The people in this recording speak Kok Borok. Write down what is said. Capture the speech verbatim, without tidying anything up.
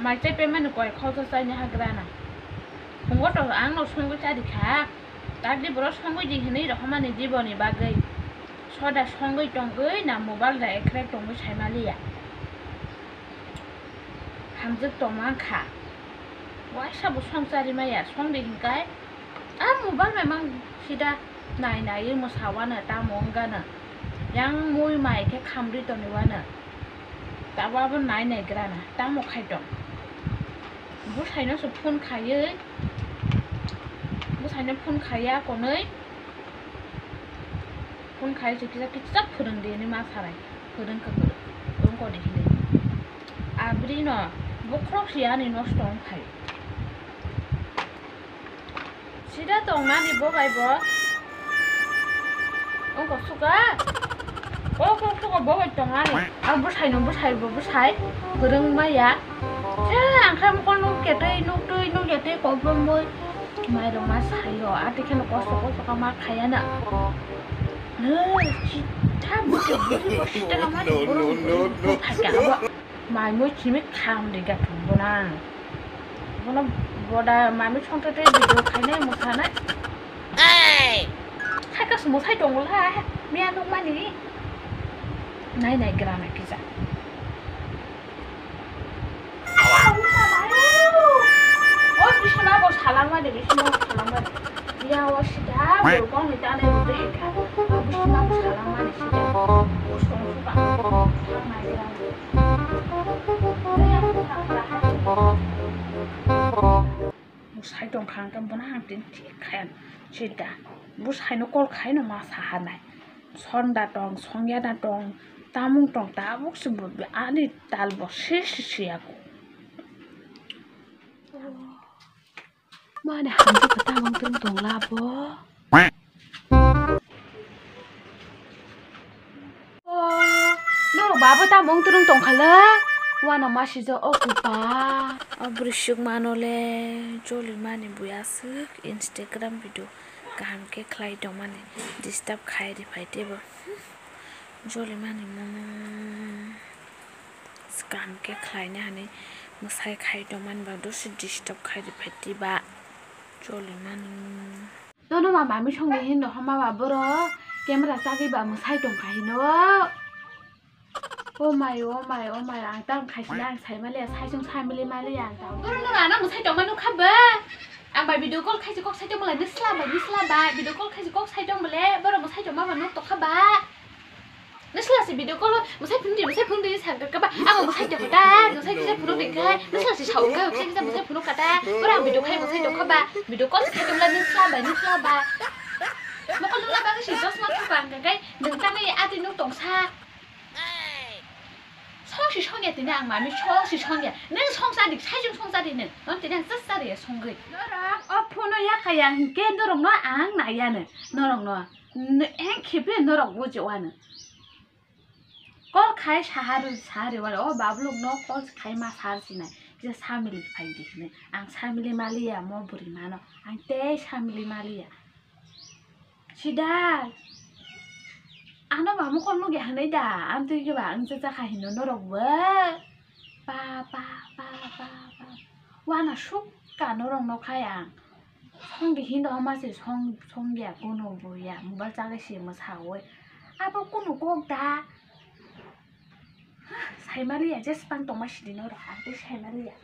Mai chai paimani koi khoroksa chaini hagrana. Phungo to ang no songwi chadi kha. Takdi boro songwi di hinwi rohormani diboni bagwi. Soda songwi tongwi na mobile da ekrek tongwi saimaliya. Hamjwk tongma kha. Waisa bo songchari maya, songdi hinkai. A mobile bai mang sida nai nai mwsawano tamo wngano. Yang mui mai khe khamri toniwano. Tabo abo nai nai grana, tamo khai tong. Bwsaino se phone khaiwi, bwsaino phone khaiya konwi. Phone khaiwi se kisa kisa phwrwngdi hinwi ma sarai. Phwrwng khe phwrwng, phwrwng kodi hinwi. Abri no bokhorok se ani nosto wng phai. Sida tong nani bo bai bo. Ongko suka. Kok kok suka bo bai tong nani. Ang bwsai no bwsai bo bwsai. Kwrwng maya. Se ang khe mokol nuk ketwi nuk twi nuk ketwi kok bo mui. Mai rok ma sai o. Ati khe no kosto kosto kha ma khaya na. He, sitha bwtwi bwtwi bo sitha kha ma no, no, no, no. Phai ka bo. Mai mui chimi kham de ga thum bo na. Bono boda mami songte te video khainai mwsanai. Hey! Khai kas mwsai tongla, miya nukmani. Nai nai grana kisa. Aya, wngkha mai. O bisma bo salangmani, bisma bo salangmani. Iya, o sida, bo kong ni tanai bo de kha. O bisma bo salangmani sida. O song suka. Nai grana. Bwsai tong kha, hwnkhe bono ang tini thik kha, sida. Bwsaino call khaino ma saha nai. Sonda tong, songya da tong, tamung tong, tabuk se bo ani tal bo se se se ya ko. Mane hamjak khe tamung tung tong la bo. O, norok ba bo tamung tung tong kha le? Uanama sijak o kupa. O bwrwi swk mano le, joli mani buya swk Instagram video kaham khe khlai tong mani, disturb khai ri phai tei bo. Joli mani mono. Swkang khe khlaina hinwi mwsai khai tongmani ba dosi disturb khai rwphai twi ba cholimani. Nono ma mami songni hin rohorma ba borok camera chagwi ba mwsai tongkha hino. O mai, o mai, o mai, ang tang khaisina ang sai maliya, sai chwng sai mili maliya ang tang. Borok no rana mwsai tongma nukha ba? Ang bai video call khaisi kok sai tongma lai nusla bai nusla ba, video call khaisi kok sai tongma le borok mwsai tongma ba nuk tokha ba? Nusla se video call o mwsai phunukdi, mwsai phunukdi sa kaka ba, abo mwsai tongkha ta, mwsai kisa phunukdi khai, nusla se sao khai, kisa kisa mwsai phunuk kata, ora video khai mwsai tongkha ba, video call khai tongla nusla bai, nusla ba. Mokol nukla bagwi se chosma thuka ang kai, nwng tangwi ati nuk tongsa. Song si song ya tini ang mami, song si song ya. Nwng song sa di, sai jung song sa di nwng. Nwng tini ang chas sa di ya song gwi. Norok, o phone o ya kaya hingke norok no ang nai ya nwng. Norok no. Nwng eng khipe norok bo je wa nwng. Call khai sahar sahar wale o babluk no call khai ma sar sinai. Kisa samili phai di hine. Ang samili maliya mo buri mano. Ang tei samili maliya. Sida. Ano ba mokol nugya hinui da. Ang twi khe ba ang cha cha kha hino norok bo. Pa pa pa pa pa. Wana suk ka norok no khai ang. Song di hindo hama se song song ya kono bo ya. Mobile chale se mwsa oi. Abo kono kok da. Saimaliya, jespang tongma sidi norok, ang tei saimaliya.